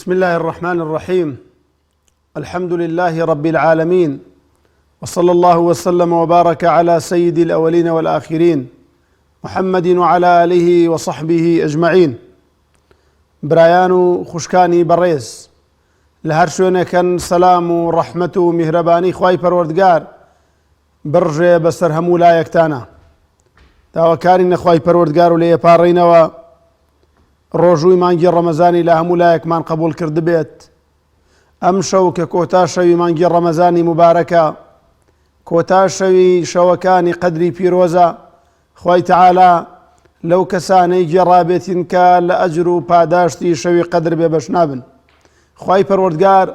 بسم الله الرحمن الرحيم الحمد لله رب العالمين وصلى الله وسلم وبارك على سيد الأولين والآخرين محمد وعلى آله وصحبه أجمعين برایان و خوشکانی بەڕێز لە هەر شوێنێکن سەلام و ڕەحمەت و میهرەبانی خوای پەروەردگار بڕژێ بەسەر هەموو لایەکتانە داواکاری نەخوای پەروەردگار و لێ پاڕینەوە ڕۆژووی مانگی ڕەمەزانی لە هەموو لایەکمان قبول کردبێت ئەم شەو کە کۆتا شەوی مانگی ڕەمەزانی مبارەکە کۆتا شەوی شەوەکانی قەدری پیرۆزە خوای تەعالا لەو کەسانەی گێڕابێتین کە لە ئەجر و پاداشتی شەوی قەدر بێبەش نابن. خوای پەروەردگار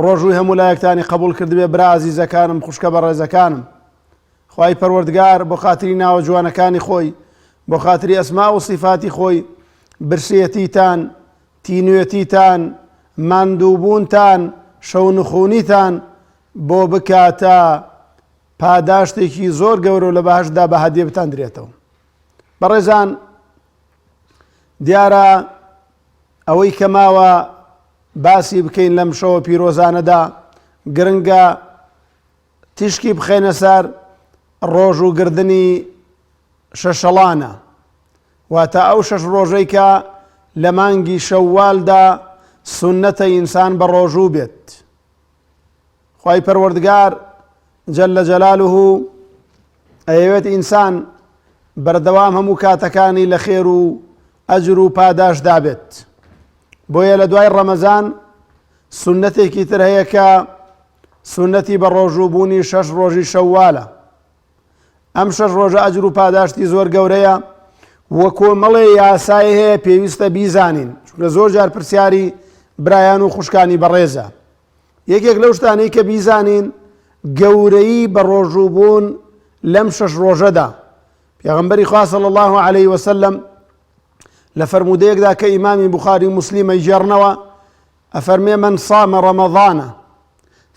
ڕۆژووی هەموو لایەکتانی قەبوڵ کردبێ برا ئازیزەکانم خوشکە بەڕێزەکانم. خوای پەروەردگار بۆ خاتری ناوە جوانەکانی خۆی بۆ خاتری ئەسما و سیفاتی خۆی برسێتیتان تینوێتیتان ماندووبوونتان شەونخونیتان بۆ بکاتە پاداشتێکی زۆر گەورە و لە بەهەشتدا بە هەدیە بتاندرێتەوە. بەڕێزان دیارە ئەوەی کە ماوە باسی بکەین لەم شەوە پیرۆزانەدا گرنگە تیشکی بخەینە سەر ڕۆژ و گردنی شەشەڵانە واتە ئەو شەش ڕۆژەی کە لە مانگی شەوالدا سنەتە ئینسان بە ڕۆژوو بێت خوای پەروەردگار جل جلاله ئەیەوێت ئینسان بەردەوام هەموو کاتەکانی لە خێر و ئەجر و پاداشدا بێت بۆیە لە دوای ڕەمەزان سنەتێکی تر هەیە کە سنەتی بە ڕۆژوو بوونی شەش ڕۆژی شەوالە ئەم شەش ڕۆژە ئەجر و پاداشتی زۆر گەورەیە و کۆمەڵێ یاسای هەیە پێویستە بیزانین چونکە زۆر جار پرسیاری برایان و خوشکانی بەڕێزە یەکێک لەو شتانەی کە بیزانین گەورەی بە ڕۆژوو بوون لەم شەش ڕۆژەدا پێغەمبەری خوا صلی الله علیه وسلم لە فەرموودەیەکدا کە ئیمامی بخاری و مسلم ئەیگێڕنەوە ئەفەرمێ من صام رمضان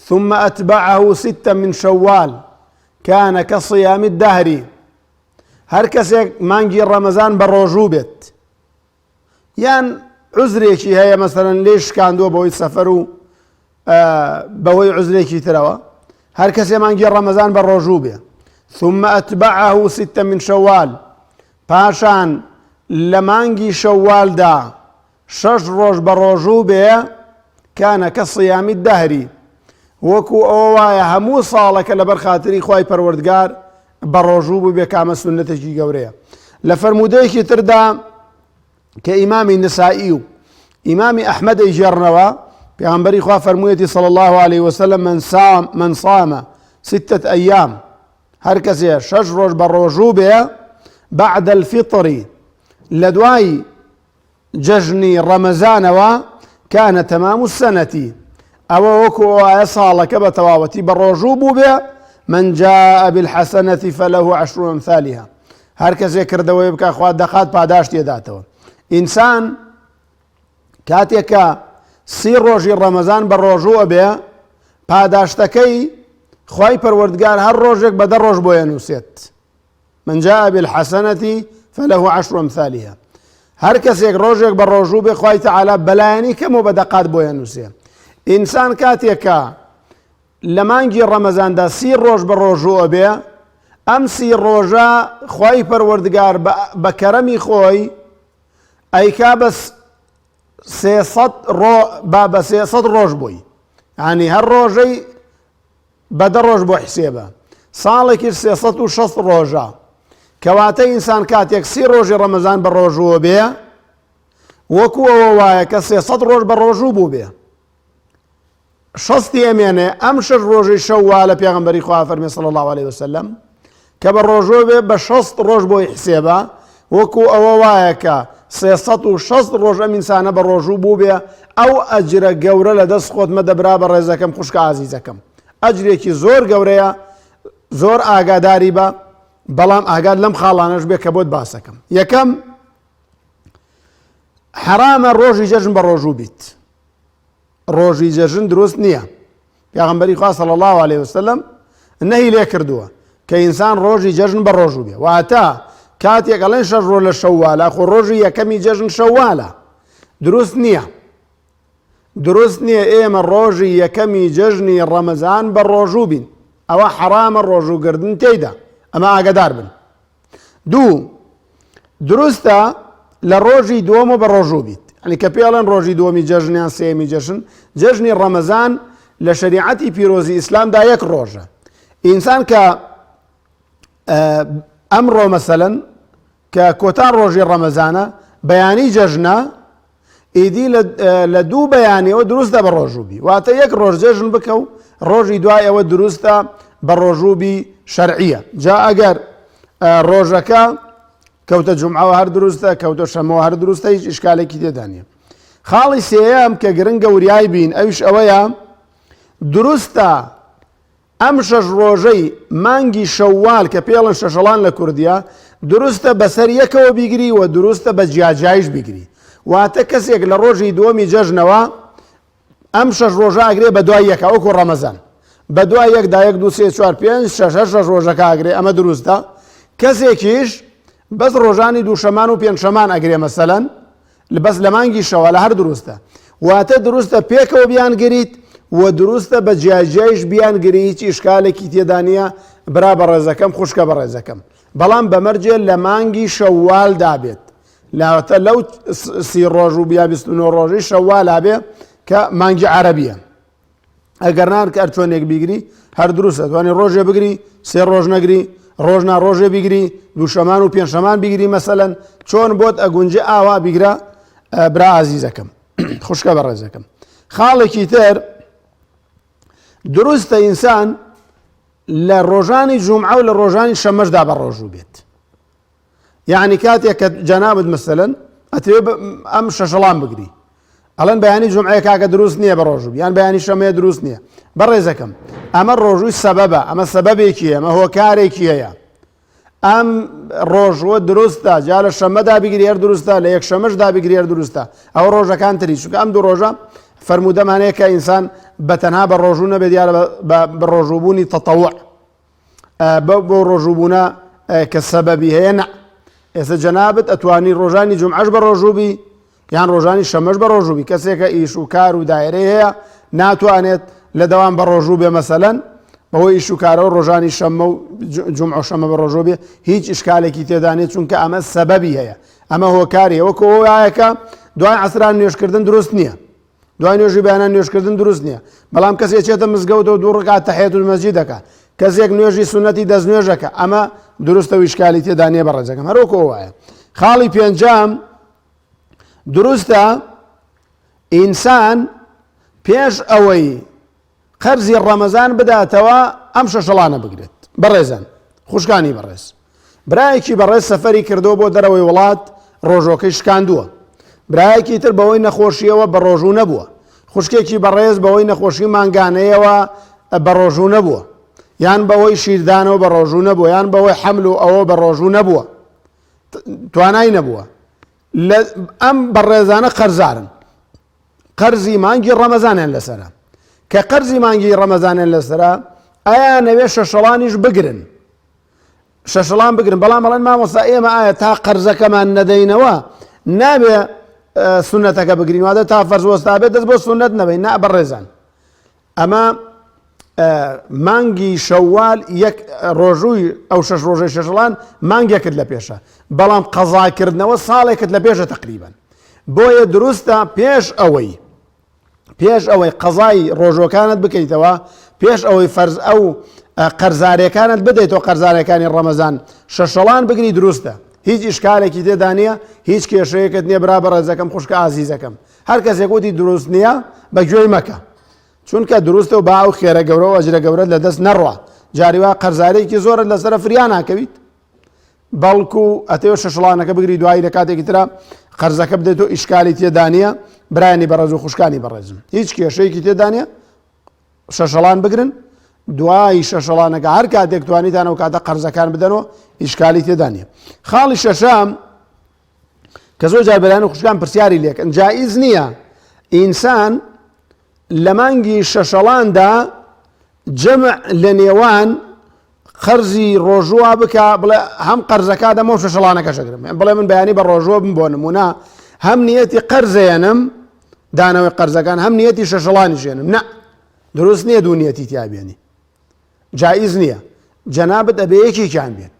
ثم أتبعه ستا من شوال كان كصيام الدهر هەر کەسێک مانگی ڕەمەزان بە ڕۆژوو بێت یان عوزرێکی هەیە مەسەرەن لێ شکاندووە بەهۆی سەفەر و بەهۆی عوزرێکی ترەوە هەر کەسێ مانگی ڕەمەزان بە ڕۆژوو بێ ثم أتبعه ستة من شوال پاشان لە مانگی شەوالدا شەش ڕۆژ بە ڕۆژوو بێ کانە کە صیامی دەهری وەکو ئەوە وایە هەموو ساڵەکە لەبەر خاتری خوای پەروەردگار بە ڕۆژوو بوو بێ کامە سوننەتێکی گەورەیە لە فەرموودەیەکی تردا کە ئیمامی نسائی و ئیمامی ئەحمەد ئەیگێڕنەوە پێغەمبەری خوا فەرموویەتی صلی الله علیه وسلم من صام من صام ستة أيام هەر کەسێ شەش ڕۆژ بە ڕۆژوو بێ بعد الفطر لە دوای جەژنی ڕەمەزانەوە کانە تەمام السنەتی ئەوە وەکو ئەوایە ساڵەکە بە تەواوەتی بە ڕۆژوو بووبێ من جاء بالحسنة فله عشر أمثالها هەر کەسێک کردەوەی بکە خوا دەخات پاداشتی داتەوە ئینسان کاتێک کە سی ڕۆژی ڕەمەزان بە ڕۆژوو ئەبێ پاداشتەکەی خوای پەروەردگار هەر ڕۆژێک بە دە ڕۆژ بۆیە نووسێت من جاء بالحسنة فله عشر امثالها هەر کەسێک ڕۆژێک بە ڕۆژوو بێ خوای تەعالا بەلایەنی کەم و بە دەقات بۆیە نووسێ ئینسان کاتێکە لە مانگی ڕەمەزاندا سی ڕۆژ بە ڕۆژوو ئەبێ ئەم سی ڕۆژە خوای پەروەردگار بە کەرەمی خۆی ئەیکا بە سێسەد ڕۆ با بە سێسەد ڕۆژ بووی ینی هەر ڕۆژەی بە دە ڕۆژ بۆ حسێبە ساڵێکیش 360 ڕۆژە کەواتە ئینسان کاتێک سی ڕۆژی ڕەمەزان بە ڕۆژووە بێ وەکو ئەوە وایە کە 300 ڕۆژ بە ڕۆژوو بوو بێ شەستی ئەمێنێ ئەم شەش ڕۆژەی شەو وا لە پێغەمبەری خوا فەرمی صلی الله علیه وسلم کە بە ڕۆژۆ بێ بە شەست ڕۆژ بۆی حسێبە وەکو ئەوە وایە کە 360 ڕۆژ ئەم ئینسانە بە ڕۆژوو بوو بێ ئەو ئەجرە گەورە لە دەست خۆت مەدە برا بە ڕێزەکەم خوشکە ئازیزەکەم ئەجرێکی زۆر گەورەیە زۆر ئاگاداری بە بەڵام ئاگات لەم خاڵانەش بێ کە بۆت باسەکەم یەکەم حرامە ڕۆژی جەژن بە ڕۆژوو بیت ڕۆژی جەژن دروست نییە پێغەمبەری خوا صلی الله علیه وسلم نەهی لێ کردووە کە ئینسان ڕۆژی جەژن بە ڕۆژوو بێ واتە کاتێک ئەڵێن شەش ڕۆژ لە شەوالە خۆ ڕۆژی یەکەمی جەژن شەوالە دروست نییە. دروست نییە ئێمە ڕۆژی یەکەمی جەژنی ڕەمەزان بە ڕۆژوو بین ئەوە حەرامە ڕۆژووگردن تێیدا ئەمە ئاگدار بن دوو دروستە لە ڕۆژی دووەمە بە ڕۆژوو بیت ئەنی کە پێڵێن ڕۆژی دووەمی جەژن یان سێمی جەژن جەژنی ڕەمەزان لە شەریعەتی پیرۆزی ئیسلامدا یەک ڕۆژە ئینسان کە ئەمڕۆ مەسەلەن کە کۆتا ڕۆژی ڕەمەزانە بەیانی جەژنە ئیدی لە دوو بەیانیەوە دروستە بە ڕۆژوو بی واتە یەک ڕۆژ جەژن بکە و ڕۆژی دوای ئەوە دروستە بە ڕۆژوو بی شەرعیە جا ئەگەر ڕۆژەکە کەوتە جمعەوە هەر دروستە کەوتە شەمەوە هەر دروستە هیچ ئیشکالێکی تێدا نییە خاڵی سێیەم کە گرنگە وریای بین ئەویش ئەوەیە دروستە ئەم شەش ڕۆژەی مانگی شەوال کە پێڵن شەشەڵان لە کوردیا دروستە بەسەر یەکەوە بیگری و دروستە بە جیاجیایش بیگری واتە کەسێک لە ڕۆژی دووەمی جەژنەوە ئەم شەش ڕۆژە ئەگرێ بە دوای یەکە وەکو ڕەمەزان بە دوای یەکدا یەک دو سێ چوار پێنج شەش هەر شەش ڕۆژەکە ئەگرێ ئەمە دروستە کەسێکیش بەس ڕۆژانی دووشەمان و پێنجشەمان ئەگرێ مەسەلەن بەس لە مانگی شەوالە هەر دروستە واتە دروستە پێکەوە بیانگریت و دروستە بە جیاجیایش بیانگری هیچ ئیشکالێکی تێدا نییە برا بەڕێزەکەم خوشکە بەڕێزەکەم بەڵام بەمەرجێ لە مانگی شەوالدا بێت لاوەتە لەو سی ڕۆژ و بیا 29 ڕۆژی شەوالا بێ کە مانگی عەرەبیە ئەگەر نا کە چۆنێک بیگری هەر دروستە توانی ڕۆژێ بگری سێ ڕۆژ نەگری ڕۆژ نا ڕۆژێ بیگری دووشەمان و پێنجشەمان بیگری مەسەلەن چۆن بۆت ئەگونجێ ئاوا بیگرە برا ئازیزەکەم خوشکە بەڕێزەکەم خاڵێکی تر دروستە ئینسان لە ڕۆژانی جومعە و لە ڕۆژانی شەمەشدا بە ڕۆژوو بێت یعنی کاتێک کە جەنابت مەسەلەن ئەتەوێ ئەم شەشەڵان بگری ئەڵێن بەیانی جمعەیە کاکە دروست نییە بە ڕۆژوو یان بەیانی شەمەیە دروست نییە بەڕێزەکەم ئەمە ڕۆژووی سەبەبە ئەمە سەبەبێکی ئەمە هۆکارێکی هەیە ئەم ڕۆژوە دروستە جا لە شەمەدا بگری هەر دروستە لە یەک شەمەشدا بگری هەر دروستە ئەوە ڕۆژەکان تری چونکە ئەم دوو ڕۆژە فەرموودەمان هەیە کە ئینسان بە تەنها بە ڕۆژوو نەبێت دیارە بە ڕۆژووبوونی تەتەوع بەو بۆ ڕۆژووبوونە کە سەبەبی هەیە نە ئێستا جەنابت ئەتوانی ڕۆژانی جمعەش بە ڕۆژوو بی یان ڕۆژانی شەمەش بە ڕۆژوو بی کەسێکە ئیش و کار و دایرەی هەیە ناتوانێت لە دەوام بە ڕۆژوو بێ مەسەلەن بەهۆی ئیش و کارەوە ڕۆژانی شەممە و جمعە و شەمە بە ڕۆژوو بێ هیچ ئیشکالێکی تێدانێت چونکە ئەمە سەبەبی هەیە ئەمە هۆکاری وەکو وایەکە دوای عەسران نوێژکردن دروست نییە دوای نوێژی بەیانان نوێژکردن دروست نییە بەڵام کەسێ چێتە مزگەوتەوە دوو ڕکات تەحیەت المەسجد دەکا کەسێک نوێژی سوننەتی دەست نوێژەکە ئەمە دروستە و ئیشکالی تێدا نییە بەڕێزەکەم هەروەکو وایە خاڵی پێنجەم دروستە ئینسان پێش ئەوەی قەرزی ڕەمەزان بداتەوە ئەم شەشەڵانە بگرێت. بەڕێزان، خوشکانی بەڕێز، برایەکی بەڕێز سەفەری کردووە بۆ دەرەوەی وڵات ڕۆژۆکەی شکاندووە. برایەکی تر بەهۆی نەخۆشیەوە بەڕۆژوو نەبووە. خوشکێکی بەڕێز بەهۆی نەخۆشی مانگانەیەوە بەڕۆژوو نەبووە. یان بەهۆی شیردانەوە بەڕۆژوو نەبووە، یان بەهۆی حەمل و ئەوە بەڕۆژوو نەبووە. توانای نەبووە. لە ئەم بەڕێزانە قەرزارن. قەرزی مانگی ڕەمەزانیان لەسەرە کە قەرزی مانگی ڕەمەزانیان لەسەرە ئەیانەوێ شەشەڵانیش بگرن شەشەڵان بگرن بەڵام ئەڵێن مامۆستا ئێمە ئایا تا قەرزەکەمان نەدەینەوە نابێ سونەتەکە بگرین وادە تا فەرز وەستا بێت دەست بۆ سونەت نەبین نا بەڕێزان ئەمە مانگی شەوال یەک ڕۆژووی ئەو شەش ڕۆژەی شەشڵان مانگێکت لە پێشە بەڵام قەزاکردنەوە ساڵێکت لە پێشە تقریبن بۆیە دروستە پێش ئەوەی پێش ئەوەی قەزای ڕۆژۆکانت بکەیتەوە پێش ئەوەی فەرز ئەو قەرزارەکانت بدەیتەوە قەرزارەکانی ڕەمەزان شەشەڵان بگری دروستە هیچ ئیشکالێکی تێدا نییە هیچ کێشەیەکت نییە برا بەڕێزەکەم خوشکە ئازیزەکەم هەر کەسێک وتی دروست نییە بە گوێی مەکە چونکە دروستە و با ئەو خێرە گەورە و ئەجرە گەورەت لە دەست نەڕوا جاری وا قەرزارێکی زۆرت لەسەرە فریا ناکەویت بەڵکو ئەتەوێ شەشڵانەکە بگری دوایی لە کاتێکی ترا قەرزەکە بدەیت و ئیشکالی تێدا نییە برایانی بەڕێز و خوشکانی بەڕێزم هیچ کێشەیەکی تێدا نییە شەشەڵان بگرن دوای شەشەڵانەکە هەر کاتێک توانیتان ئەو کاتە قەرزەکان بدەنەوە ئیشکالی تێدا نییە خاڵی شەشەم کە زۆر جار برایان و خوشکان پرسیاری لێکن جائیز نییە ئینسان لە مانگی شەشەڵاندا جەمع لە نێوان قەرزی ڕۆژوە بکە بڵێ هەم قەرزەکە دەمەوە شەشەڵانەکە شەگرم بڵێ من بەیانی بە ڕۆژوە بم بۆ نمونە هەم نیەتی قەرزێنم دانەوەی قەرزەکان هەم نیەتی شەشەڵانیش هێنم نە دروست نییە دوو نیەتی تیا بێنی جائیز نییە جەنابت ئەبێ یەکێکیان بێت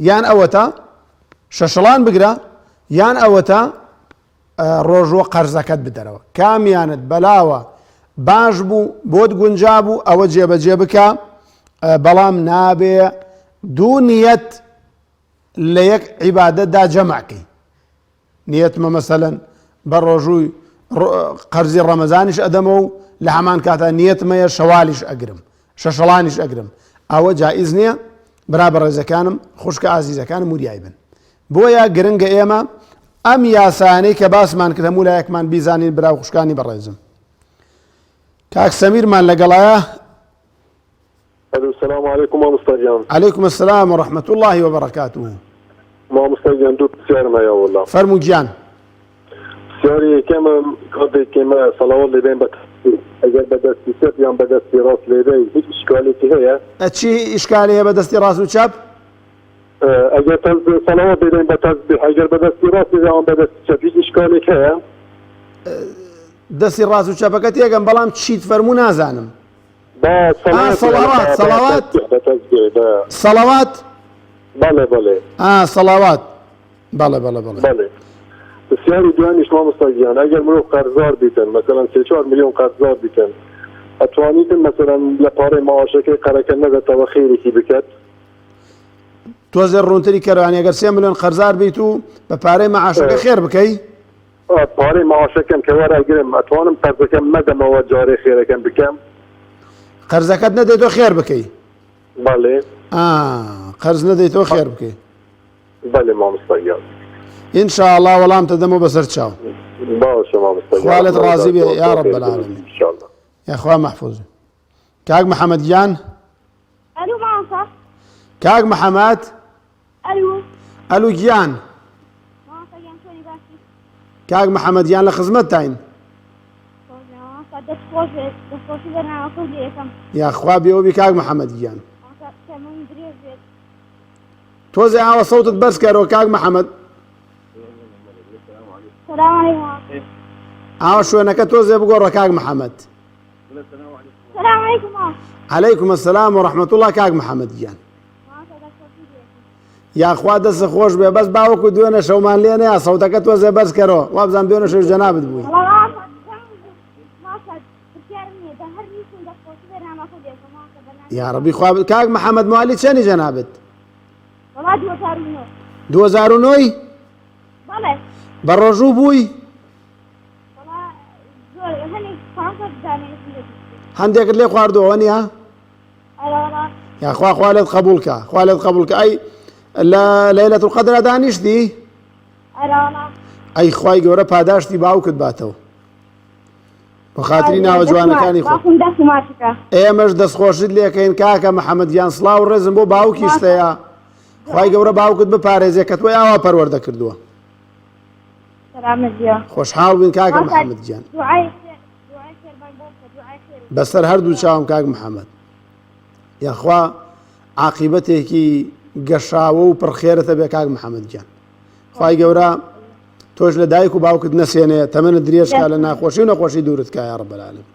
یان ئەوەتا شەشەڵان بگرە یان ئەوەتا ڕۆژوە قەرزەکەت بدەرەوە کامیانت بەلاوە باش بوو بۆت گونجا بوو ئەوە جێبەجێ بکە بەڵام نابێ دوو نیەت لە یەک عیبادەتدا جەمعکەی نیەتمە مەسەلەن بە ڕۆژووی قەرزی ڕەمەزانیش ئەدەمەوە و لە هەمان کاتا نیەتمەیە شەوالیش ئەگرم شەشەڵانیش ئەگرم ئەوە جائیز نییە برا بەڕێزەکانم خوشکە ئازیزەکانم وریای بن بۆیە گرنگە ئێمە ئەم یاسانەی کە باسمان کرد هەموو لایەکمان بیزانین برا و خوشکانی بەڕێزم کاک سەمیرمان لەگەڵایە الو السلام علیکم مامۆستا گیان. علیکم السلام و رحمة اللە و بەرەکاته. مامۆستا گیان دوو پرسیارم هەیە وەڵا. فەرموو گیان. پرسیاری یەکەمم کاتێک ئێمە سەڵاوات لێدەین بە تەسبیح ئەگەر بە دەستی چەپ یان بە دەستی ڕاست لێدەی هیچ ئیشکالێکی هەیە؟ چی ئیشکالی هەیە بە دەستی ڕاست و چەپ؟ ئەگەر سەڵاوات لێدەین بە تەسبیح ئەگەر بە دەستی ڕاست لێدەین یان بە دەستی چەپ هیچ ئیشکالێک هەیە؟ دەستی ڕاست و چەپەکە تێگەم بەڵام چیت فەرموو نازانم. ئا صلوات صلوات صلوات بەڵێ بەڵێ ئا صلوات بەڵێ بەڵێ بەڵێ بەڵێ پرسیاری دوانیش مامۆستا گیان ئەگەر مرۆڤ قەرزار بیتن مەسەلەن سێ چوار ملیۆن قەرزار بیتن ئەتوانیتن مەسەلەن لە پارەی معاشەکەی قەرەکە نەدەتەوە خێرێکی بکەت تۆزێ ڕوونتری کەرانی ئەگەر سێ ملیۆن قەرزار بیت و بە پارەی معاشەکە خێر بکەی پارەی معاشەکەم کە وەرئەگرم ئەتوانم قەرزەکەم مەدەمەوە جارێ خێرەکەم بکەم؟ قەرزەکەت نەدەیتەوە خێر بکەی؟ بەڵێ. ئا قەرز نەدەیتەوە خێر بکەی. بەڵێ مامۆستا گیان. ان شاء الله وەڵام تەدەمەوە بەسەر چاو. باشە مامۆستا گیان. خوا لێت ڕازی بێ یا رب العالمین. ان شاء الله. یاخوا مەحفوظ. کاک محەممەد گیان. ئەلو مامۆستا. کاک محەممەد. ئەلو. ئەلو گیان. مامۆستا گیان چۆنی باشی؟ کاک محەممەد گیان لە خزمەتتاین. مامۆستا دەست خۆش بێت دەستخۆشی بەرنامەکەو لێ ئەکەم. یاخوا بێوە بی کاک محەممەد گیان. مامۆستا تەمەن درێژ بێت. تۆزێ ئاوە سەوتت بەرز کەرەوە کاک محەممەد. سلام علیکم. ئاوە شوێنەکە تۆزێ بگۆڕە کاک محەممەد. سلام علیکم. علیکم السلام و رحمة الله کاک محەممەد گیان. یاخوا دەست خۆش بێ بەس باوەکو دوێنە شەومان لێ نەیا سەوتەکە تۆزێ بەرز کەرەوە وابزان دوێنە شەو جەنابت بووی. یاڕەبی خوا کاک محەممەد موالی چەنی جەنابت؟ 2009 بە ڕۆژوو بووی؟ هەندێکت لێ خواردووە نییە؟ یاخوا خوا لێت قبول کە خوا لێت قبول کە ئەی لە لەیلەت القدر دانیشتی ئەی خوای گەورە پاداشتی باوکت باتەوە بە خاتری ناوە جوانەکانی خۆ ئێمەش دەستخۆشت لێکەین کاکە محەممەد گیان سڵاو و ڕێزم بۆ باوکیشت هەیە خوای گەورە باوکت بپارێزێ کە تۆی ئاوا پەروەردە کردووە خۆشحاڵ بووین کاکە محەممەد گیان بەسەر هەردوو چاوم کاک محەممەد یاخوا عاقیبەتێکی گەشاوە و پڕخێرەتە بێ کاک محەممەد گیان خی گەورە تۆش لە دایک و باوکت نەسێنێ تەمەنت درێژکا لە ناخۆشی و نەخۆشی دوورت کا یا رب العالمین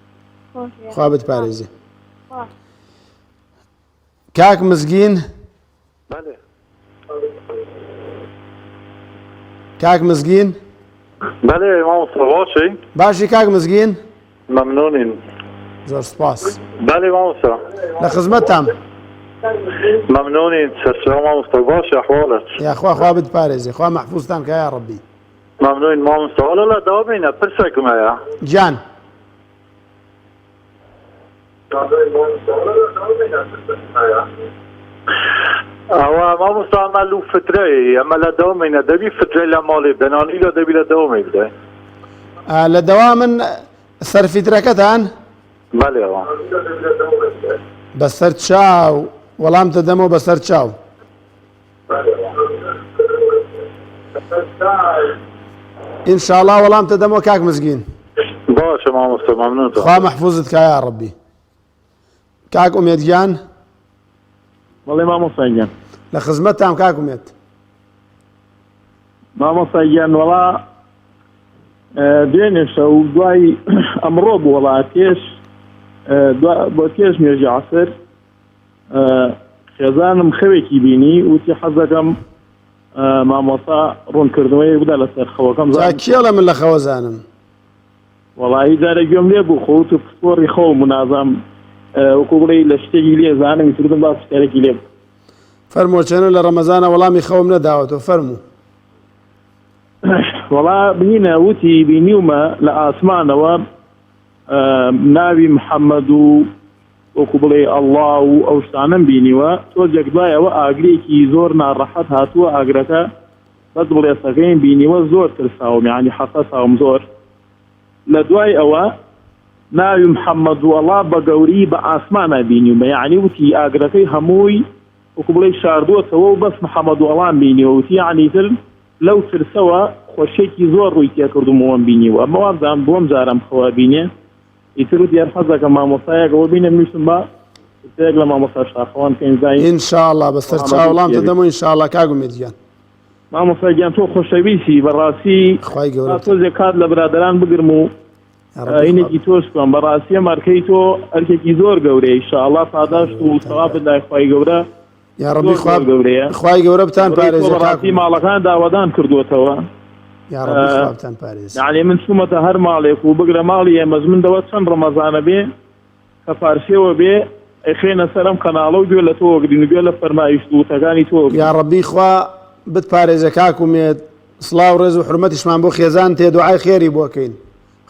خوا بتپارێزێ کاک مزگین بەڵێ. کاک مزگین. بەلێ مامۆستا باشی؟ باشی کاک مزگین؟ مەمنونین. زۆر سپاس. بەلێ مامۆستا. لە خزمەتتام. مەمنونین سەرچاو مامۆستا باشی ئەحواڵت؟ یاخوا خوا بتپارێزێ خوا مەحفوزتان کا یا ڕەبی. مەمنونین مامۆستا وەڵا لە داومینە پرسێکم هەیە. گیان. ئەوە مامۆستا ئەمە لو فترەی ئەمە لە دەومینە دەبی فترەی لە ماڵێ بدەن لە دەبی لە دەومی بدەن لە دەوامن سەر فیترەکەتان بەێ بەسەر چاو وەڵام دەدەمەوە بەسەر چاو ئینشاڵا وەڵام تەدەمەوە کاک مزگین باشە مامۆستا مەمنون خوا مەحفوزت کا یا ڕەبی کاک ئومێد گیان بەڵێ مامۆستا گیان لە خزمەتتام کاک ئومێد مامۆستا گیان وەڵا. دوێنێ شەو دوای ئەمڕۆ بوو وەڵا پێش بۆ پێش نوێژی عەسر خێزانم خەوێکی بینی وتی حەزەکەم مامۆستا ڕوونکردنەوەیەک بدا لەسەر خەوەکەم جا کێڵە من لە خەوە زانم؟ وەڵایی جارێک گوێم لێ بوو خۆ وت پسپۆڕی خەوم و نازام وەکو بڵێی لە شتێکی لێ زانم ئیتر وتم با پرسیارێکی لێ بکەم. فەرموو چەنە لە ڕەمەزانە وەڵامی خەوم نەداوەتەوە فەرموو. وەڵا بینە وتی بینیومە لە ئاسمانەوە ناوی محەممەد و وەکو بڵێ ئەڵڵا و ئەو شتانەم بینیوە تۆزێک دوای ئەوە ئاگرێکی زۆر ناڕەحەت هاتووە ئاگرەکە بەس بڵێسەکەیم بینیوە زۆر ترساوم یانی حەسەساوم زۆر لە دوای ئەوە ناوی محەممەد و ئەڵا بە گەوری بە ئاسمانا بینیومە یانی وتی ئاگرەکەی هەمووی وەکو بڵێی شاردووەتەوە و بەس محەمەد و ئەڵام بینیوە وتی یەعنی تر لەو ترسەوە خۆشیەکی زۆر ڕووی تێکردوم و وەم بینیوە ئەمە وابزانم دووەم جارە ئەم خەوە ئەبینێ ئیتر وتی هەر حەز دەکەم مامۆستایەک ئەوە بینێ من ویستم با پرسیارێک لە مامۆستا شاخەوان بکەین زانین ان شاء اللە بەسەر وەڵامەکەی چاو وەڵام چیە بێ. تەدەمەوە ان شاء اللە کاک ئومێد گیان. مامۆستا گیان تۆ خۆشەویستی بەڕاستی خوای گەورە با بتان تۆزێک کات لە برادەران بگرم و یا ربی خوا ئاینێکی تۆش بکەم بەڕاستی ئەم ئەرکەی تۆ ئەرکێکی زۆر گەورەیە ان شاء اللە خوای پاداشت گەورە و بتان سەوابت پارێزێ لای خوای گەورە یا ربی زۆر خوا زۆر گەورەیە خوای گەورە بتان گەورەی تۆ پارێزێ کاک بەڕاستی ئومێد ماڵەکان داوەدان کردووەتەوە یا ربی خوا بتان پارێزێ. یعنی من چوومەتە هەر ماڵێک و بگرە ماڵی ئێمەش من دەوە چەند ڕەمەزانە بێ کە فارسیەوە بێ ئەیخەینە سەر ئەم کەناڵە و گوێ لە تۆ ئەگرین و گوێ لە فەرمایشت و وتەکانی تۆ ئەگرین. یاڕەبی خوا بتپارێزێ کاک ئومێد سڵاو ڕێز و حورمەتیشمان بۆ خێزانت هەیە دوعای خێری بۆ کەین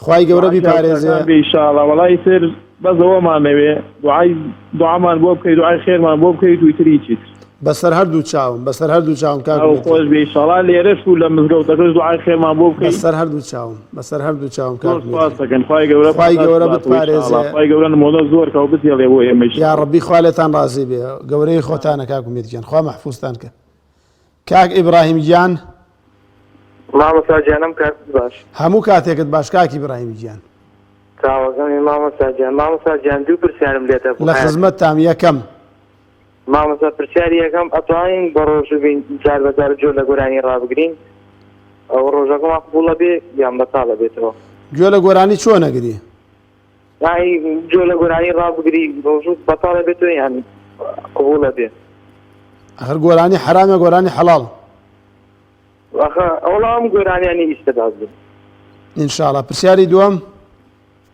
خوای گەورە دوعای بیپارێزێ. پیاوچاکان بێ ئیشاڵا وەڵا ئیتر بەس ئەوەمان ئەوێ دوعای دوعامان بۆ بکەی دوعای خێرمان بۆ بکەیت و ئیتر هیچی تر. بەسەر هەردوو چاوم بەسەر هەردوو چاوم کاک ئەو ئومێد خۆش گیان. بێ ئیشاڵا لێرەش و لە مزگەوتەکەش دوعای خێرمان بۆ بکەی. بەسەر هەردوو چاوم بەسەر هەردوو چاوم کاک زۆر ئومێد سوپاس گیان. دەکەین خوای گەورە خوای پاداشت گەورە بداتەوە ئیشاڵا بتپارێزێ. خوای گەورە نموونە زۆر کا و بتهێڵێ بۆ ئێمە یا ئیشاڵا. ڕەبی خوا لێتان ڕازی بێ گەورەی خۆتانە کاک ئومێد گیان خوا مەحفوزتان کە. کاک ئیبراهیم گیان. مامۆستا گیان ئەم کاتت باش. هەموو کاتێکت باش کاک ئیبراهیم گیان. چاوەکەمی مامۆستا گیان مامۆستا گیان دوو پرسیارم لێت هەبوو لە حەیاتم. خزمەتتام یەکەم. مامۆستا پرسیاری یەکەم ئەتوانین بە ڕۆژوو بین جار بە جار گوێ لە گۆرانی ڕابگرین ئەوە ڕۆژەکەمان قبوڵە بێ یان بەتاڵ ئەبێتەوە؟ گوێ لە گۆرانی چۆن ئەگری؟ یانی گوێ لە گۆرانی ڕابگری ڕۆژوو بەتاڵ ئەبێتەوە یان قبوڵ ئەبێ؟ ئەخر گۆرانی حەرام یا گۆرانی حەڵاڵ؟ ئەخە ئەوڵا ئەم گۆرانیانی ئیستە باس بن. ان شاء الله پرسیاری دووەم؟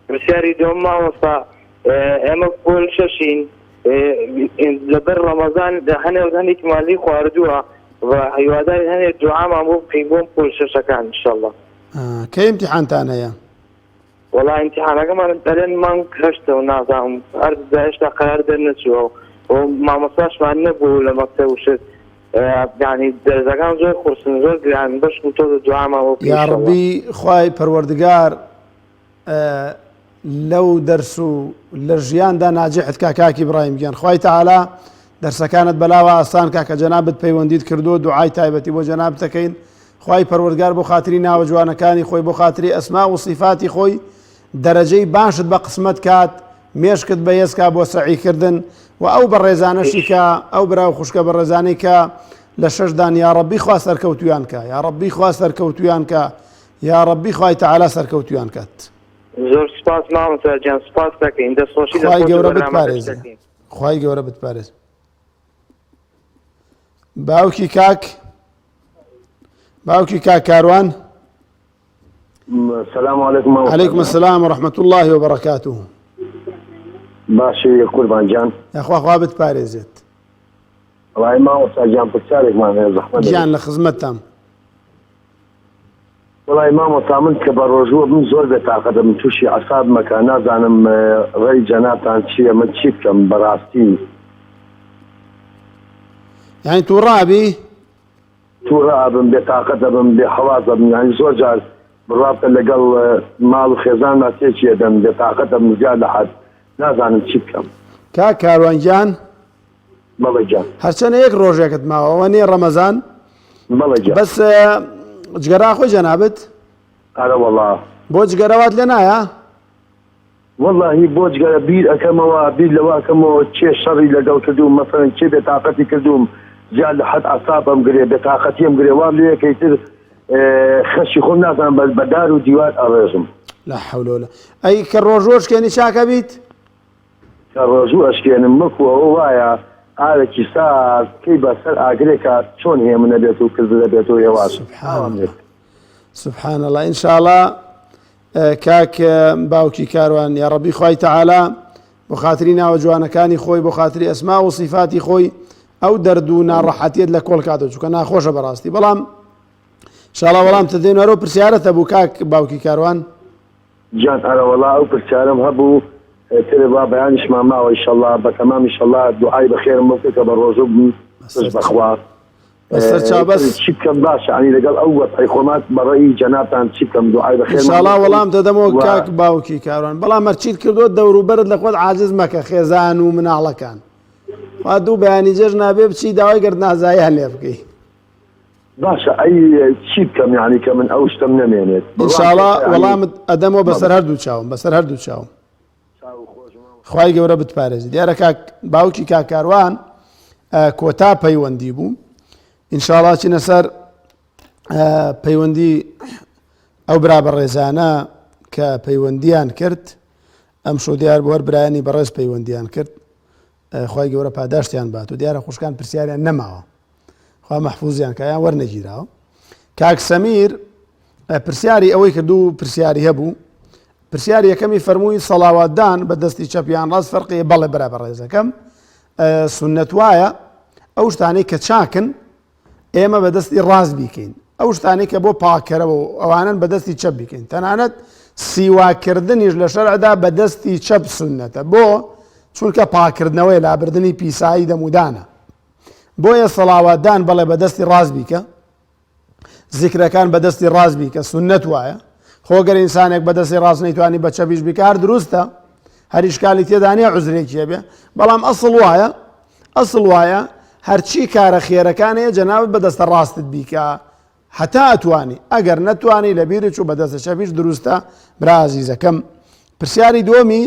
پرسیاری دووەم مامۆستا ئێمە پۆل شەشین لەبەر ڕەمەزان هەنێ هەندێکمان لی خواردووە و هیواداری هەنێ دوعامان بۆ بکەین بۆم پۆل شەشەکان انشالله. کەی امتحانتان هەیە؟ وەڵا ئیمتیحانەکەمان ئەلێن مانگ هەشتە و نازانم هەر هێشتا قەرار دەرنەچووە و مامۆستاشمان نەبوو لە مەکتەب و شت یانی دەرسەکان زۆر قورسن زۆر گران بەشکم تۆزە دوعامان بۆ بکەی ئینشەڵا. یاڕەبی خوای پەروەردگار لەو دەرس و لە ژیاندا ناجحت کا کاک ئیبراهیم گیان خوای تەعالا دەرسەکانت بەلاوە ئاسان کا کە جەنابت پەیوەندیت کردووە دوعای تایبەتی بۆ جەنابت دەکەین خوای پەروەردگار بۆ خاتری ناوە جوانەکانی خۆی بۆ خاتری ئەسما و سیفاتی خۆی دەرەجەی باشت بە قسمەت کات مێشکت بەهێز کا بۆ سەعی کردن و ئەو بەڕێزانەشی کە ئەو برا و خوشکە بەڕێزانەی کە لە شەشدان یاڕەبی خوا سەرکەوتویان کە یاڕەبی خوا سەرکەوتویان کە یاڕەبی خوای تەعالا سەرکەوتویان کات. زۆر سوپاس مامۆستا گیان سوپاس دەکەین دەستخۆشی لە خوای خۆت و گەورە بەرنامەکەش بتپارێزێ دەکەین. خوای گەورە بتپارێزێ. باوکی کاک باوکی کاک کاروان سلام علیکم علیکم السلام و رحمة الله و برکاته باشی قوربان گیان یاخوا خوا بتپارێزێت وڵای مامۆستا گیان پرسیارێکمان هەیە زەحمەت نەبێت. گیان لە خزمەتتام وەڵای مامۆستا من کە بە ڕۆژووە بم زۆر بێ تاقەتم تووشی عەساب مەکە نازانم ڕێی جەنابتان چییە من چی بکەم بەڕاستی. یانی تووڕە ئەبی؟ تووڕە ئەبم بێ تاقەت ئەبم بێ حەواس ئەبم یانی زۆر جار بڕوا بکە لەگەڵ ماڵ و خێزانما تێکی ئەدەم بێ تاقەت ئەبم زیاد لە حەد نازانم چی بکەم. کاک کاروان گیان بەڵێ گیان. هەرچەنە یەک ڕۆژێکت ماوە ئەوە نیە ڕەمەزان؟ بەڵێ گیان. بەس جگەرە ئەخۆی جەنابت؟ ئەرە وەڵا. بۆ جگەرە وات لێ نایە؟ وەڵاهی بۆ جگەرە بیر ئەکەمەوە بیر لەوە ئەکەمەوە کێ شەڕی لەگەڵ کردووم مەسەلەن کێ بێتاقەتی کردووم زیاد لە حەد عەساب ئەمگرێ بێتاقەتی ئەمگرێ وام لێ ئەکەی تر. خەشی خۆم نازانم بەس بە دار و دیوار ئەڕێژم. لا حول ولا ئەی کە ڕۆژوو ئەشکێنی چاکە بیت؟ کە ڕۆژوو ئەشکێنم وەکو ئەوە وایە ئاوێکی سارد بکەی بە سەر ئاگرێکا چۆن هێمن ئەبێت و کز دەبێت و هێواش سبحان الله سبحان الله ان شاء الله کاک باوکی کاروان یا ڕەبی خوای تەعالا بۆ خاتری ناوە جوانەکانی خۆی بۆ خاتری ئەسما و سیفاتی خۆی ئەو دەرد و ناڕەحەتیت لە کۆڵ کاتەوە چونکە ناخۆشە بەڕاستی بەڵام شاڵا وەڵام تدەین وەرەو پرسیارەتە بوو کاک باوکی کاروان گیان ئەرەوەڵا ئەو پرسیارم هەبوو تر وا بەیانیشمان ماوە ئیشەڵا بەتەمام ئیشەڵا دوعای بەخێرم بۆ بکە کە بە ڕۆژوو بم پشت بەخوا بەسەر چاو بەس چی بکەم باشە عنی لەگەڵ ئەو وەزعەی خۆمات بەڕێی جەنابتان چی بکەم دوعای بەخێرمان ئینشاڵا بۆ بکەن وەڵام دەدەمەوە و کاک باوکی کاروان بەڵام هەرچیت کردووە دەوروبەرت لە خۆت عاجز مەکە خێزان و مناڵەکان خوا دوو بەیانی جەژن نابێ بچی داوای گەردنازاییان لێ بکەی باشە ئەی چی بکەم یعنی کە من ئەو شتەم نەمێنێت بڕوام ئینشاڵا پێ بکە یعنی وەڵامت ئەدەمەوە بەسەر بەڵێ هەردوو چاوم بەسەر هەردوو چاوم چاو خۆش مامۆستا. خوای گەورە بتپارێزی دیارە کاک باوکی کاک کاروان کۆتا پەیوەندی بوو ئینشاڵا چینە سەر پەیوەندی ئەو برا بەڕێزانە کە پەیوەندیان کرد ئەم شۆ دیار بۆ هەر برایانی بەڕێز پەیوەندیان کرد خوای گەورە پاداشتیان بات و دیارە خوشکان پرسیاریان نەماوە خوا مەحفوزیان کە یان وەرنەگیراوە کاک سەمیر پرسیاری ئەوەی کردو پرسیاری هەبوو پرسیاری یەکەمی فەرمووی سەڵاواتدان بە دەستی چەپ یان ڕاست فەرقی بەڵێ برا بەڕێزەکەم سنت وایە ئەو شتانەی کە چاکن ئێمە بە دەستی ڕاست بیکەین ئەو شتانەی کە بۆ پاکەرەوە و ئەوانن بە دەستی چەپ بیکەین تەنانەت سیواکردنیش لە شەرعدا بە دەستی چەپ سنتە بۆ چونکە پاکردنەوەی لابردنی پیسایی دەمودانە بۆیە سەڵاواتدان بەڵێ بە دەستی ڕاست بیکە زیکرەکان بە دەستی ڕاست بیکە سنت وایە خۆ گەر ئینسانێک بە دەستی ڕاست نەیتوانی بە چەپیش بیکە هەر دروستە هەر ئیشکالی تێدا نییە عوزرێکی هەبێ بەڵام ئەسڵ وایە ئەسڵ وایە هەرچی کارە خێرەکان هەیە جەنابت بە دەستە ڕاستت بیکە هەتا ئەتوانی ئەگەر نەتوانی لە بیرت چوو بە دەستە چەپیش دروستە برا ئازیزەکەم پرسیاری دووەمی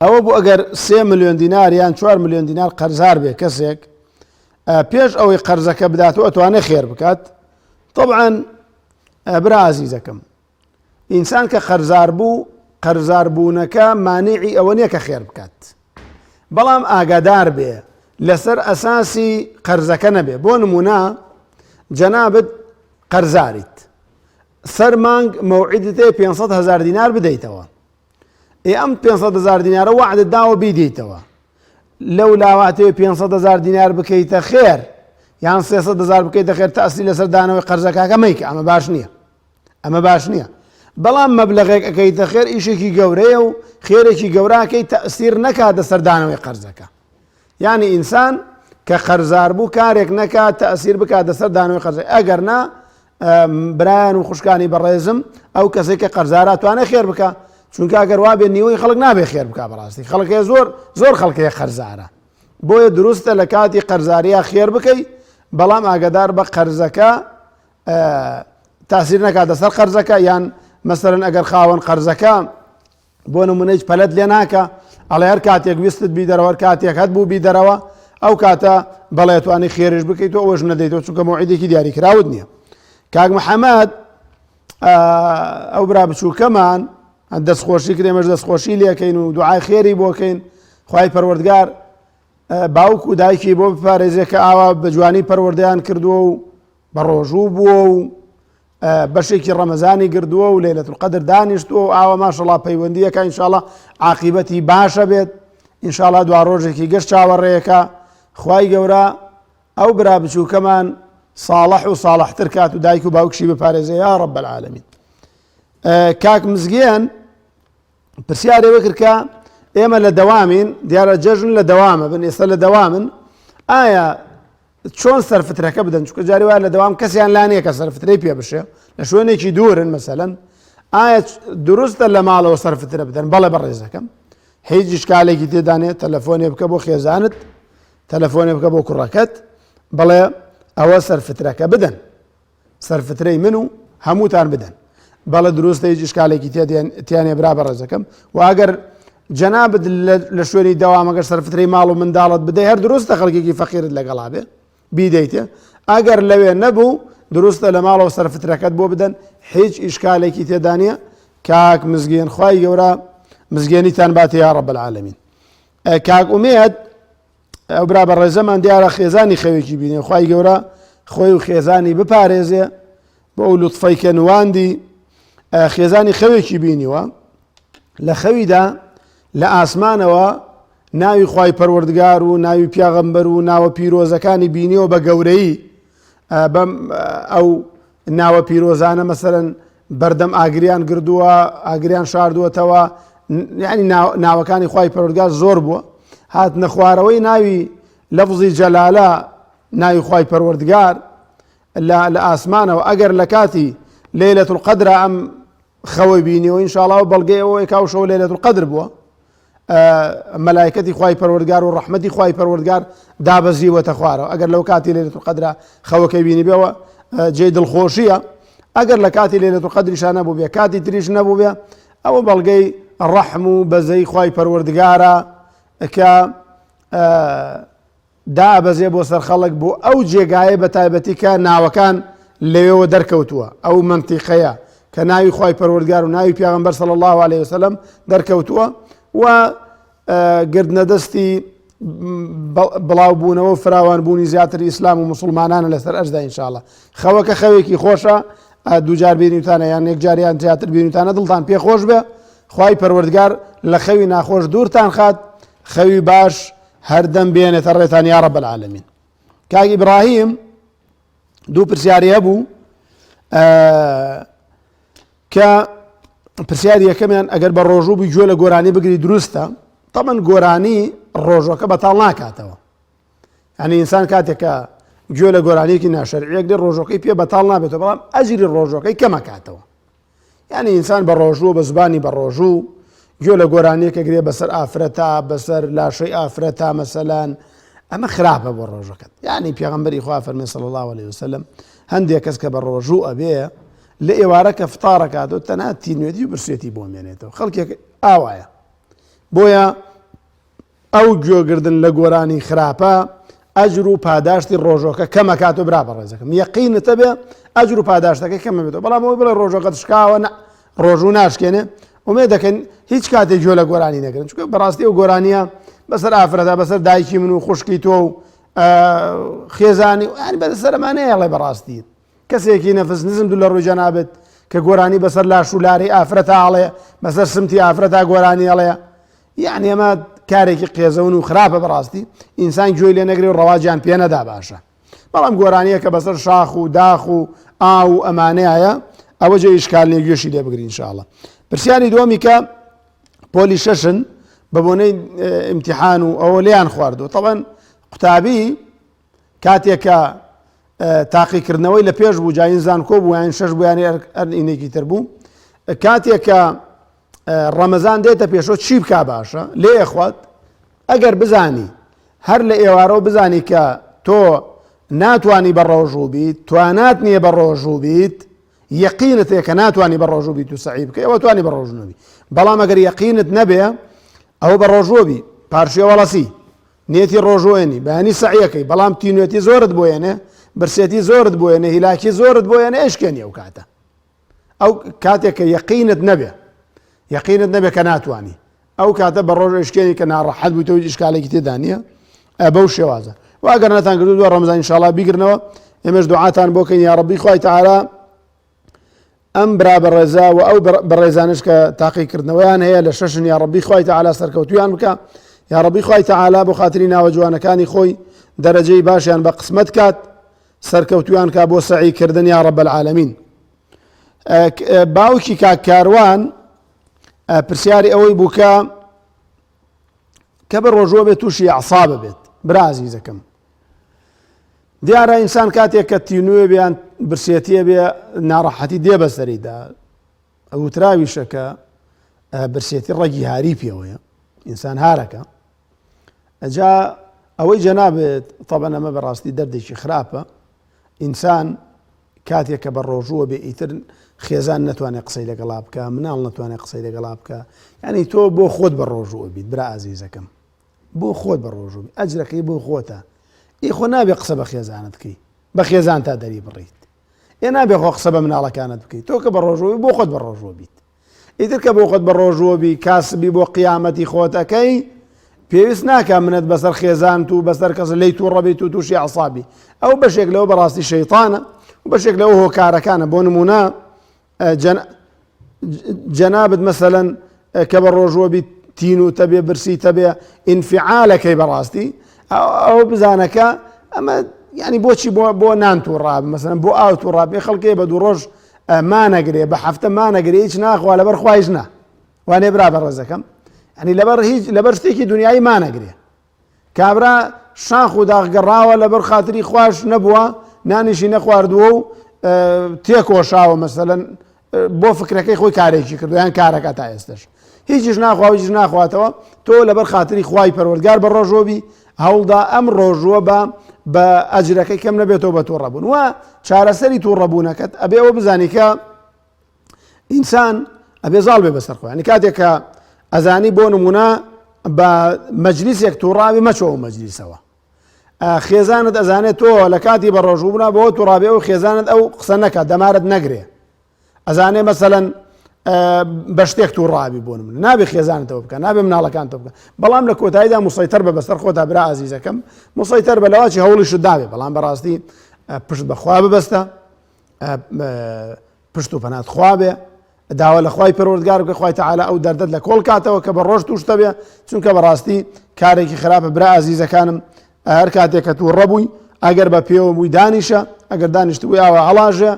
ئەوە بوو ئەگەر سێ ملیۆن دینار یان چوار ملیۆن دینار قەرزار بێ کەسێک پێش ئەوەی قەرزەکە بدات و ئەتوانێت خێر بکات طبعا برا ئازیزەکەم ئینسان کە قەرزار بوو قەرزار بوونەکە مانعی ئەوە نییە کە خێر بکات بەڵام ئاگادار بێ لەسەر ئەساسی قەرزەکە نەبێ بۆ نمونە جەنابت قەرزاریت سەر مانگ مەوعیدت هەیە 500 هزار دینار بدەیتەوە ئێ ئەم 500 هزار دینارە وەعدت داوە بیدەیتەوە لەو لاواتەوە 500 هزار دینار بکەیتە خێر یان 300 هزار بکەیتە خێر تەسی لەسەر دانەوەی قەرزەکەکە مەیکە ئەمە باش نییە ئەمە باش نییە بەڵام مەبلەغێک ئەەکەیتە خێر ئیشێکی گەورەیە و خێرێکی گەوراکەی تەسیر نەکاتە سەردانەوەی قەرزەکە یعنی ئینسان کە قەرزار بوو کارێک نەکات تەسیر بکاتە سەر دانەوەی قەرزە ئەگەر نا برایان و خوشکانی بەڕێزم ئەو کەسێک کە قەرزارە توانێت خێر بکە چونکە ئەگەر وابێ نیوەی خەڵک نابێ خێر بکە بەڕاستی خەڵکێ زۆر زۆر خەڵکەیە قەرزارە بۆیە دروستە لە کاتی قەرزاریە خێر بکەی بەڵام ئاگدار بە قەرزەکە تاسیر نەکاتە سەر قەرزەکە یان مەسەرەن ئەگەر خاوەن قەرزەکە بۆ نمونە هیچ پەلەت لێ ناکە ئەڵێ هەر کاتێک ویستت بیدەرەوە هەر کاتێک هەت بوو بیدەرەوە ئەو کاتە بەڵێ توانی خێرش بکەیت و ئەوەش نەدەیتەوە چونکە مەوعیدێکی دیاریکراوت نییە کاک محەممەد ئەو برا بچووکەمان دەستخۆشی کرد ئێمەش دەستخۆشی لێکەین و دوعای خێری بۆکەین خوای پەروەردگار باوک و دایکی بۆ بپارێزێ کە ئاوا بە جوانی پەروەردەیان کردووە و بە ڕۆژوو بووە و بەشێکی ڕەمەزانی گردووە و لەیلەت القدر دانیشتووە و ئاوا ماشەڵا پەیوەندیەکە ئینشاڵا عاقیبەتی باشە بێت ئینشاڵا دوا ڕۆژێکی گەشت چاوەڕێیەکە خوای گەورە ئەو برا بچووکەمان صاڵح و صاڵحتر کات و دایک و باوکشی بپارێزێ یا رب العالمین کاک مزگێن پرسیارێ وەکرد کە ئێمە لە دەوامین دیارە جەژن لە دەوامە بن ئێستا لە دەوامن ئایا چۆن سەرفترەکە بدەن چونکە جاری وایە لە دەوام کەسیان لا نییە کە سەرفترەی پێ بشێ لە شوێنێکی دوورن مەسەلەن ئایا دروستە لە ماڵەوە سەرفترە بدەن بەڵێ بەڕێزەکەم هیچ شکالێکی تێدانێت تەلەفۆنێ بکە بۆ خێزانت تەلەفۆنێ بکە بۆ کوڕەکەت بڵێ ئەوە سەرفترەکە بدەن سەرفترەی من و هەمووتان بدەن بەڵێ دروستە هیچ ئشکالێکی تیانێ برا بەڕێزەکەم و ئەگەر جەنابت لە شوێنی دەوامەگەر سەرفترەی ماڵ و منداڵت بدەی هەر دروستە خەڵکێکی فەقیرت لەگەڵا بێ بیدەیتێ ئەگەر لەوێ نەبوو دروستە لە ماڵەوە سەرفترەکەت بۆ بدەن هیچ ئیشکالێکی تێدا نییە کاک مزگێن خوای گەورە مزگێنیتان باتێ یا رب العالمین کاک ئومێد ئەو برا بەڕێزەمان دیارە خێزانی خەوێکی بینێ خوای گەورە خۆی و خێزانی بپارێزێ بۆ ئەو لوتفەی کە نواندی خێزانی خەوێکی بینیوە لە خەویدا لە ئاسمانەوە ناوی خوای پەروەردگار و ناوی پیاغەمبەر و ناوە پیرۆزەکانی بینیەوە بە گەورەیی بەم ئەو ناوە پیرۆزانە مەسەرەن بەردەم ئاگریان گردووە ئاگریان شاردووەتەوە یعنی ناوەکانی خوای پەروەردگار زۆر بووە هات نەخوارەوەی ناوی لەفزی جەلالە ناوی خوای پەروەردگار لە لە ئاسمانەوە ئەگەر لە کاتی لەیلەت القدر ئەم خەوەی بینیەوە ئینشاڵا و بەڵگەی ئەوەیە کە ئەو شەوە لەیلەت القدر بووە مەلایکەتی خوای پەروەردگار و ڕەحمەتی خوای پەروەردگار دابەزیوەتە خوارەوە ئەگەر لەو کاتی لەیلەت القدرە خەوەکەی بینی بێەوە جێی دڵخۆشیە ئەگەر لە کاتی لەیلەت القدریشا نەبوو بێ کاتی تریش نەبوو بێ ئەوە بەڵگەی ڕەحم و بەزەی خوای پەروەردگارە کە دائەبەزێ بۆ سەر خەڵک بۆ ئەو جێگایە بە تایبەتی کە ناوەکان لەوێوە دەرکەوتووە ئەو مەنتیقەیە کە ناوی خوای پەروەردگار و ناوی پێغەمبەر صلی الله علیه وسلم دەرکەوتووە و گردنە دەستی بڵاوبوونەوە و فراوانبوونی زیاتر ئیسلام و مسلمانانە لەسەر ئەرزدا ئینشاءاللە خەوەکە خەوێکی خۆشە دووجار بینیتانە یان یەکجاریان زیاتر بینیتانە دڵتان پێ خۆش بێ خوای پەروەردگار لە خەوی ناخۆش دوورتان خات خەوی باش هەردەم بێنێتە ڕێتان یا رب العالمین کاک ئیبراهیم دوو پرسیاری هەبوو کە پرسیاری یەکەمیان ئەگەر بە ڕۆژوو بی گوێ لە گۆرانی بگری دروستە تەمەن گۆرانی ڕۆژەکە بەتاڵ ناکاتەوە یعنی ئینسان کاتێکە گوێ لە گۆرانیەکی ناشەرعیەک لێ ڕۆژەکەی پێ بەتاڵ نابێتەوە بەڵام ئەجری ڕۆژەکەی کەمەکاتەوە یانی ئینسان بە ڕۆژووە بە زبانی بە ڕۆژوو گوێ لە گۆرانیەکە گرێ بەسەر ئافرەتا بەسەر لاشەی ئافرەتا مەسەلەن ئەمە خراپە بۆ ڕۆژەکەت یعنی پێغەمبەری خوا فەرمی صلی الله علیه وسلم هەندێک کەس کە بە ڕۆژوو ئەبێ لە ئێوارە کە فتارەکاتەوە تەنها تینوێتی و برسێتی بۆ مێنێتەوە خەڵکێک ئاوایە بۆیە ئەو گوێگردن لە گۆرانی خراپە ئەجر و پاداشتی ڕۆژۆکە کەمەکات و برا بەڕێزەکەم یەقینتە بێ ئەجر و پاداشتەکەی کەمە بێتەوە بەڵام ئەوەی بڵێ ڕۆژۆکەت شکاوە نە ڕۆژوو ناشکێنێ ئومێ دەکەن هیچ کاتێک گوێ لە گۆرانی نەگرن چونکە بەڕاستی ئەو گۆرانیە بەسەر ئافرەتە بەسەر دایکی من و خوشکی تۆ و خێزانی و یانی بەسەرمانەیەڵێ بەڕاستی کەسێکی نەفس نزم دوو لە ڕووی جەنابت کە گۆرانی بەسەر لاش و لارەی ئافرەتا ئەڵێ بەسەر سمتی ئافرەتا گۆرانی ئەڵێ یعنی ئەمە کارێکی قێزەون و خراپە بەڕاستی ئینسان گوێی لێ نەگرێ و ڕەواجیان پێ نەدا باشە بەڵام گۆرانیە کە بەسەر شاخ و داخ و ئاو و ئەمانەیە ئەوە جێ ئیشکال نیە گوێشی لێ بگرین ئینشاءاللە پرسیاری دووەمی کە پۆلی شەشن بە بۆنەی ئیمتیحان و ئەوە لێیان خواردووە تەبەن قوتابی کاتێک کە تاقیکردنەوەی لە پێش بوو جاین زانکۆ بوو یان شەش بوو یان ئەرینێکی تر بوو کاتێک کە ڕەمەزان دێتە پێشەوە چی بک باشە لێ ئەخوات ئەگەر بزانی هەر لە ئێوارەوە بزانی کە تۆ ناتانی بە ڕۆژوو بیت توانات نییە بە ڕۆژوو بیت یەقینت هەیە کە ناتوانانی بە ڕۆژوو بیت و سەعی بکەی ئەوە توانی بە ڕۆژوو نەبی بەڵام ئەگەر یەقینت نەبێ ئەوە بە ڕۆژوو بی پارشێوەڵەسی نیەتی ڕۆژوێنی بەیانی سەعیەکەی بەڵام تینوێتی زۆرت بۆ یەنێ برسێتی زۆرت بۆ یەنێ هیلاکی زۆرت بۆ یەنێ ئەشکێنی ئەو کاتە ئەو کاتێک کە یەقینت نەبێ یەقینت نەبێ کە ناتوانی ئەو کاتە بە ڕۆژ ئەشکێنی کە ناڕەحەت بوویتەوە هیچ ئیشکالێکی تێدا نییە بەو شێوازە و ئەگەر نەتان کردو دوای ڕەمەزان ئینشاءڵڵا بیگرنەوە ئێمەش دوعاتان بۆ کەین یا ڕەبی خوای تەعالا ئەم برا بەڕێزە و ئەو بەڕێزانش کە تاقیکردنەوەیان هەیە لە شەشن یا ڕەبی خوای تەعالا سەرکەوتویان بکە یا ڕەبی خوای تەعالا بۆ خاتری ناوە جوانەکانی خۆی دەرەجەی باشیان بە قسمەت کات سەرکەوتویان کا بۆ سەعی کردن یا ڕەب العالمین باوکی کاک کاروان پرسیاری ئەوەی بوو کە کە بە ڕۆژوە بێت تووشی ئەعسابە بێت برا ئازیزەکەم دیارە ئینسان کاتێک کە تینوێ بیان برسێتیە بێ ناڕەحەتی دێ بەسەریدا ئەوتراویشە کە برسێتی ڕەگی هاری پێوەیە ئینسان هارەکە ئەجا ئەوەی جەنابێت تەبەن ئەمە بەڕاستی دەردێکی خراپە ئینسان کاتێک کە بە ڕۆژووە بێ ئیتر خێزان نەتوانێت قسەی لەگەڵا بکە مناڵ نەتوانێت قسەی لەگەڵا بکە یعنی تۆ بۆ خۆت بە ڕۆژووە بیت برا ئازیزەکەم بۆ خۆت بە ڕۆژوو بی ئەجرەکەی بۆ خۆتە ئی خۆ نابێ قسە بە خێزانت بکەی بە خێزان تا دەری بڕیت. ئێ نابێ خۆ قسە بە مناڵەکانت بکەیت تۆ کە بە ڕۆژووی بۆ خۆت بە ڕۆژوە بیت ئیتر کە بۆ خۆت بە ڕۆژووە بی کاسبی بۆ قیامەتی خۆت ئەکەی پێویست ناکە منەت بەسەر خێزانت و بەسەر کەس لی تووڕە بیت و تووشی عسابی ئەو بەشێک لەوە بەڕاستی شەیتانە و بەشێک لەو هۆکارەکانە بۆ نمونە جەنابت مەسەلەن کە بە ڕۆژوە بیت تین و تەبێ برسی تەبێ ئینفعالەکەی بەڕاستی ئەو بزانەکە ئەمە ینی بۆچی بۆ بۆ نان تووڕاب مەسەن بۆ ئاو تووڕابێ خەڵکێ بە دوو ڕۆژ مانەگرێ بە هەفتە مانەگرێ هیچ ناخوا لەبەر خوایش نا وانێ برا بە ڕێزەکەم ینی لەبەر هیچ لەبەر شتێکی دنیایی مانەگرێ کابرا شاخ و داغ گەڕاوە لەبەر خاتری خواش نەبووە نانیشی نەخواردووە و تێکۆشاوە مەسەلەن بۆ فکرەکەی خۆی کارێکی کردو یان کارەکە تا ئێستش هیچیش ناخوا هیچ ناخواتەوە تۆ لەبەر خاتری خوای پەروەردگار بە ڕۆژۆبی هەوڵدا ئەم ڕۆژووە بە بە ئەجرەکەی کەم نەبێتەوە بە تووڕەبوون و چارەسەری تووڕەبوونەکەت ئەبێ ئەوە بزانی کە ئینسان ئەبێ زاڵ بێ بەسەر خۆیانی کاتێک کە ئەزانی بۆ نمونە بە مەجلیسێک تووڕاوی مەچەوە مەجلیسەوە خێزانت ئەزانێت تۆ لە کاتی بە ڕۆژووبنا بۆ توڕابێ و خێزانت ئەو قسە نەکە دەمارت نەگرێ ئەزانێ مەسەلەن بە شتێک تووڕابی بۆ من نابێ خێزانتەوە بکە نابێ مناڵەکانتەوە بکە بەڵام لە کۆتاییدا مسەیتەر بە بەسەر خۆتا برا ئازیزەکەم مسەیتەر بە لەواچی هەوڵی شداوێ بەڵام بەڕاستی پشت بەخوا ببەستە پشت و پەنات خوا بێ داوا لە خوای پەروەردگار بکە خوای تەعالا ئەو دەردەت لە کۆڵ کاتەوە کە بە ڕۆژ تووشتە بێ چونکە بەڕاستی کارێکی خراپە برا ئازیزەکانم هەر کاتێک کە تووڕە بووی ئەگەر بە پێوە بووی دانیشە ئەگەر دانیشت بووی ئاوا هەڵاژێ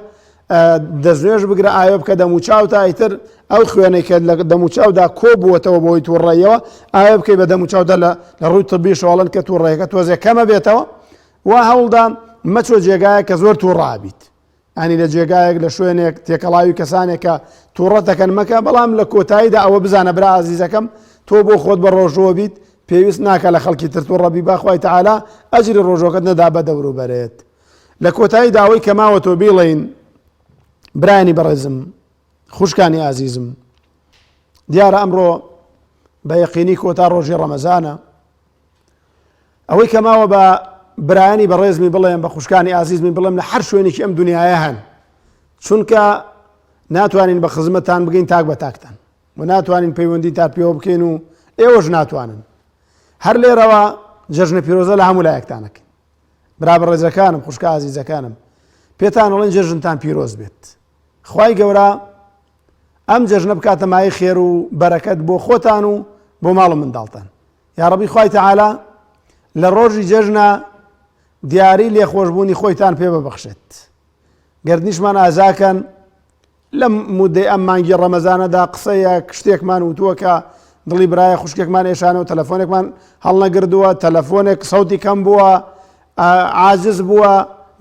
دەستنوێژ بگرە ئاوێ بکە دەموچاو تا ئیتر ئەو خوێنەی کە لە دەموچاودا کۆ بووەتەوە بۆی تووڕەیەوە ئاوێ بکەی بە دەموچاودا لە لە ڕووی طبیشەوەڵن کە تووڕەیەکە تۆزێک کەمە بێتەوە و هەوڵدا مەچۆ جێگایە کە زۆر تووڕابیت ینی لە جێگایەک لە شوێنێک تێکەڵاوی کەسانێک کە تووڕە دەکەن مەکە بەڵام لە کۆتاییدا ئەوە بزانە برا ئازیزەکەم تۆ بۆ خۆت بە ڕۆژووە بیت پێویست ناکە لە خەڵکی تر تووڕە بی باخوای تەعالا ئەجری ڕۆژۆکەت نەدا بە دەوروبەرێت لە کۆتایی داوای کە ماوە تۆ بیڵێین برایانی بەڕێزم خوشکانی ئازیزم دیارە ئەمڕۆ بە یەقینی کۆتا ڕۆژی ڕەمەزانە ئەوەی کە ماوە بە برایانی بەڕێزمی بڵێم بە خوشکانی ئازیزمی بڵێم لە هەر شوێنێکی ئەم دنیاە هەن چونکە ناتوانین بە خزمەتان بگەین تاک بە تاکتان و ناتوانین پەیوەندی تا پێوە بکەین و ئێوەش ناتوانن هەر لێرەوە جەژنە پیرۆزە لە هەموو لایەکتانەکەین برا بەڕێزەکانم خوشکە ئازیزەکانم پێتان ئەڵێن جەژنتان پیرۆز بێت خوای گەورە ئەم جەژنە بکاتە مایەی خێر و بەرەکەت بۆ خۆتان و بۆ ماڵ و منداڵتان یاڕەبی خوای تەعالا لە ڕۆژی جەژنە دیاری لێخۆشبوونی خۆیتان پێ ببەخشێت گەردنیشمان ئازاکەن لەم مودەی ئەم مانگی ڕەمەزانەدا قسەیەک شتێکمان وتووە کە دڵی برایە خوشکێکمان ئێشانە و تەلەفۆنێکمان هەڵنەگردووە تەلەفۆنێک سەوتی کەم بووە عاجز بووە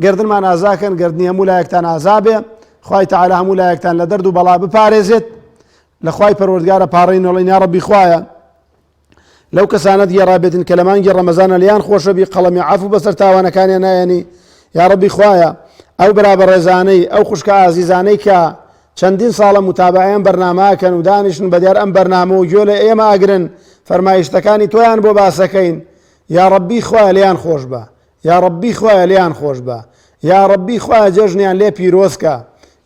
گردنمان ئازاکەن گردنی هەموو لایەکتان ئازابێ خوای تەعالا هەموو لایەکتان لە دەرد و بەڵا بپارێزێت لە خوای پەروەردگارە پاڕین وڵین یا ڕەبی خوایە لەو کەسانەت گێڕابێتن کە لە مانگی ڕەمەزانە لیان خۆشەبی قەڵەمی عەفو بەسەر تاوانەکانیان نایەنی یاڕەبی خوایە ئەو برا بەڕێزانەی ئەو خوشکە ئازیزانەی کە چەندین ساڵە متابعیان بەرنامەکەن و دانیشن بەدیار ئەم بەرنامە و گوێ لە ئێمە ئەگرن فەرمایشتەکانی تۆیان بۆ باسەکەین یاڕەبی خوایە لێیان خۆش بە یاڕەبی خوایە لێیان خۆش بە یاڕەبی خوایە جەژنیان لێ پیرۆز کە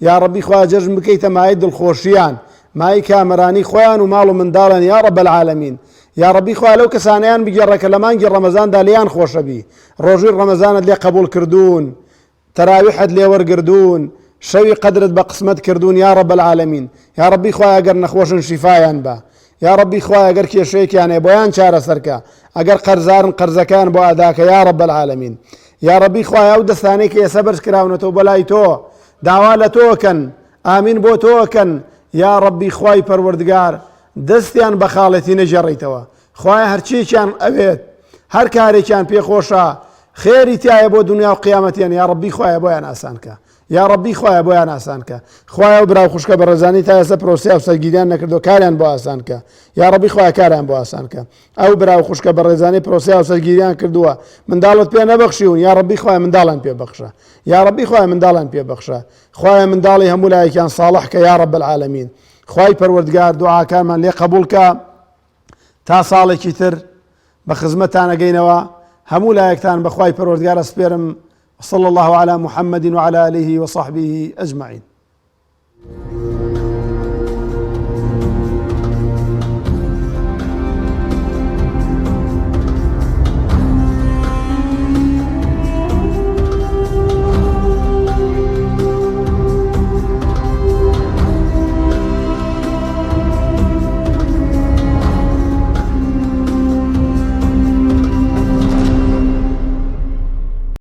یاڕەبی خوایە جەژن بکەیتە مایەی دڵخۆشیان مایەی کامەرانی خۆیان و ماڵ و منداڵیان یاڕەب العالمین یاڕەبی خوایە لەو کەسانەیان بگێڕە کە لە مانگی ڕەمەزاندا لێیان خۆشەبی ڕۆژووی ڕەمەزانت لێ قەبوڵ کردوون تەراویحت لێ وەرگردوون شەوی قەدرت بە قسمەت کردوون یاڕەب العالمین یاڕەبی خوایە گەر نەخۆشن شیفایان بە یاڕەبی خوایە گەر کێشەیەکیان هەیە بۆیان چارەسەرکە ئەگەر قەرزارن قەرزەکەیان بۆ ئەداکە یاڕەب العالمین یاڕەبی خوایە ئەو دەستانەی کە ئێستا بەرز کراونەتەوە بۆ لای تۆ داوا لە تۆ کەن ئامین بۆ تۆ کەن یاڕەبی خوای پەروەردگار دەستیان بە خاڵێتی نەگێڕیتەوە خوایە هەرچیەکیان ئەوێت هەر کارێکیان پێخۆشە خێری تایە بۆ دنیا و قیامەتیان یاڕەبی خوایە بۆیان ئاسان کە یاڕەبی خوایە بۆیان ئاسان کە خوایە و برا و خوشکە بەڕێزانی تا ئێستا پرۆسەی هاوسەرگیریان نەکردو کاریان بۆ ئاسان کە یاڕەبی خوایە کاریان بۆ ئاسان کە ئەو برا و خوشکە بەڕێزانی پرۆسەی هاوسەرگیریان کردووە منداڵت پێ نەبەخشیون یاڕەبی خوایە منداڵیان پێ بەخشە یاڕەبی خوایە منداڵیان پێ بەخشە خوایە منداڵی هەموو لایەکیان ساڵح کە یاڕەب العالمین خوای پەروەردگار دوعاکانمان لێ قبوڵ کە تا ساڵێکی تر بە خزمەتتان ئەگەینەوە هەموو لایەکتان بەخوای پەروەردگار ئەسپێرم. وصلى الله على محمد وعلى آله وصحبه أجمعين.